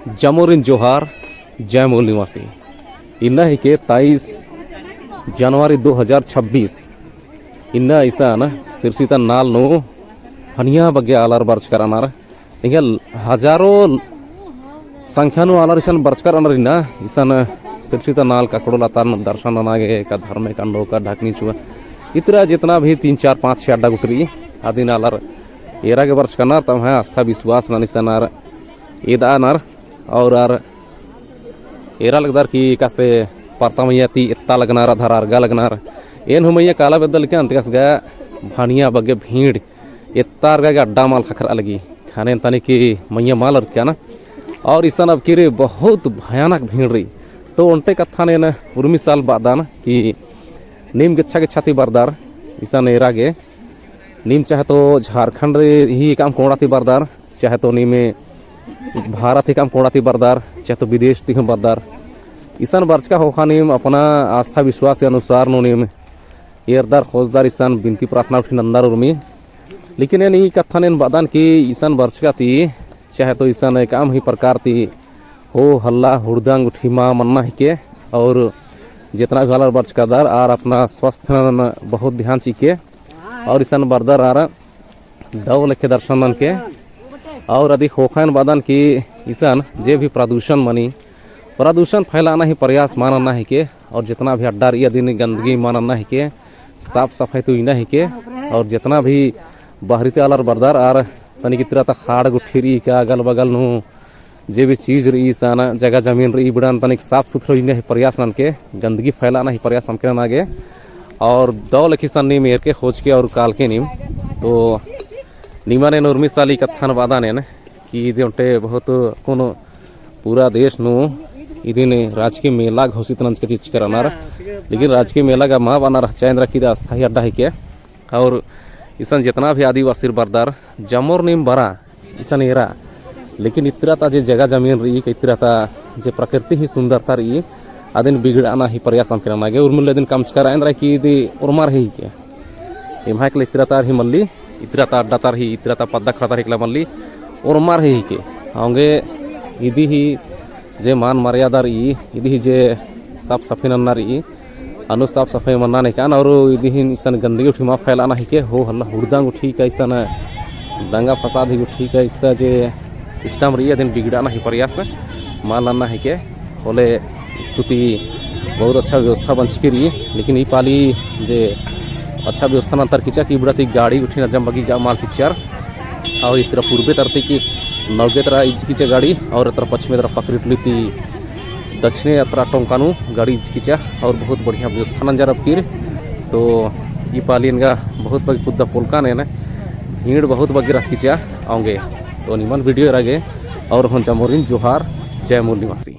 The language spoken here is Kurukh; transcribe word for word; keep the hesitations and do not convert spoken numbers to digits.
जमोरिन जोहार, जय मूल निवासी। इन्ना हिके तेईस जनवरी दो हजार छब्बीस। इन्ना इसन सिरसी ता नाल नू भनिया बग्गे आलर बरचकर रअनर। इन्ना हजारों संख्या नू आलर इसन बरचकर रअनर इन्ना। इसन सिरसी ता नाल ककड़ो लतार दर्शन नना गे का धर्मे कंडो का ढकनी चुआ। इतरा जितना भी तीन चार पाँच छे अड्डा गुट्ठी रई अदिन आलर एरा गे बरचकर रअनर तम्है आस्था विश्वास नन इसन आर एदअनर और आर एरा लगदर कि एकासे परता मइय्याँ ती एत्ता लगनर, अधर अरगा लगनर। एन हूँ मइय्याँ काला बेद्दल के अन्तिकस गा भनिया बग्गे भीड़ एत्ता अरगा गे अड्डा मल ख़क्खरआ लगी। ख़ने तनी कि मइय्याँ मल अरखिया ना। और इसन अबकी रई बहुत भयानक भीड़ रई। तो ओन्टे कत्थन एन उर्मी साल बअदन कि नीम गेच्छा गेच्छा ती बरदर इसन एरा गे। नीम चाहे तो झारखंड ही एकअम कोंड़ा ती बरदर, चाहे तो नीम भारत ही एकअम कोंड़ा ती बरदर, चाहे तो विदेश ती हूँ बरदर। इसन बरचका ख़ोख़ा नीम अपना आस्था विश्वास के अनुसार नू नीम एरदर, खोजदर, इसन बिनती प्रार्थना गुट्ठी नन्दर उर्मी। लेकिन एन ई कत्थन एन बअदन कि इसन बरचका ती, चाहे तो इसन एकअम ही प्रकार ती हो हल्ला हुड़दंग गुट्ठी मल मन्ना हिके। और जितना भी आलर बरचका रअदर आर अपना स्वास्थ्य नन बहुत ध्यान चिके। और इसन बरदर आर दव लेखे दर्शन ननके। और अदी ख़ोख़ा एन बअदन कि इसन जे भी प्रदूषण मनी, प्रदूषण फैलाना ही प्रयास मल नन्ना हिके। और जितना भी अड्डा रई अदिन गंदगी मल नन्ना हिके, साफ सफाई तो इन्ना हिके। और जितना भी बहरी ती आलर बरदर आर तनी कि इतरा ता ख़ाड़ गुट्ठी रई का अगल बगल नू जे भी चीज रई, इसन जगह जमीन रई, इबड़न तनिक साफ सुथरा इन्ना ही प्रयास ननके, गंदगी फैलाना ही प्रयास अमके नना गे। और दव लेखे इसन नीम एरके खोजके और कालके नीम। तो निमन एन उर्मी साल ई कत्थन बअदन एन कि इदी ओन्टे बहुत कोनो पूरा देश नू इदिन राजकीय मेला घोषित नंजका चिच्चका रअनर। लेकिन राजकीय मेला गा मल बअनर, चाहे एन्दरा कि इदा अस्थायी अड्डा हिके। और इसन जितना भी आदिवासी बरदर जमोर नीम बरा इसन एरा, लेकिन इतरा ता जे जगह जमीन रई, इतरा ता जे प्रकृति ही सुंदरता रई, अदिन बिगड़ाना ही प्रयास अमके नना गे। उर्मी ले अदिन कमचका रअदर कि इदी ओर्मर ही हिके। एम्है एकला इतरा ता ही मल्ली, इतरा ता अड्डा ता ही, इतरा ता पद्दा खड़ा ता ही एकला मल्ली, ओर्मर ही हिके। औंगे इदी ही जे मान मर्यादा रई, इदी ही जे साफ सफाई नन्ना रई, अनु साफ सफाई मन्ना नेकान और इदिहिन इसन गंदगी गुट्ठी मल फैलाना हिके। हो हल्ला हुड़दंग गुट्ठी का इसन दंगा फसाद ही गुट्ठी का इस्ता जे system रई अदिन बिगड़ाना ही प्रयास मल नन्ना हिके। होले इकुती बहुत अच्छा व्यवस्था बंचकी रई, लेकिन ई पाली जे अच्छा व्यवस्था नन्तर किचा कि इबड़ा ती गाड़ी गुट्ठी नजम बग्गे जा मल चिच्चर। और इतरा पूर्बे तरती कि नौगे तरा इजकिचा गाड़ी और इतरा पश्चिमे तरा पकरिटली ती दक्षिणे अतरा टोंका नू गाड़ी इजकिचा और बहुत बढ़िया व्यवस्था नंजर अबकिर। तो ई पाली एंगा बहुत बग्गे कुद्दा पोलकन एन, भीड़ बहुत बग्गे रहचकिचा औंगे। तो निमन video एरा गे और होन जमोरिन जोहार, जय मूल निवासी।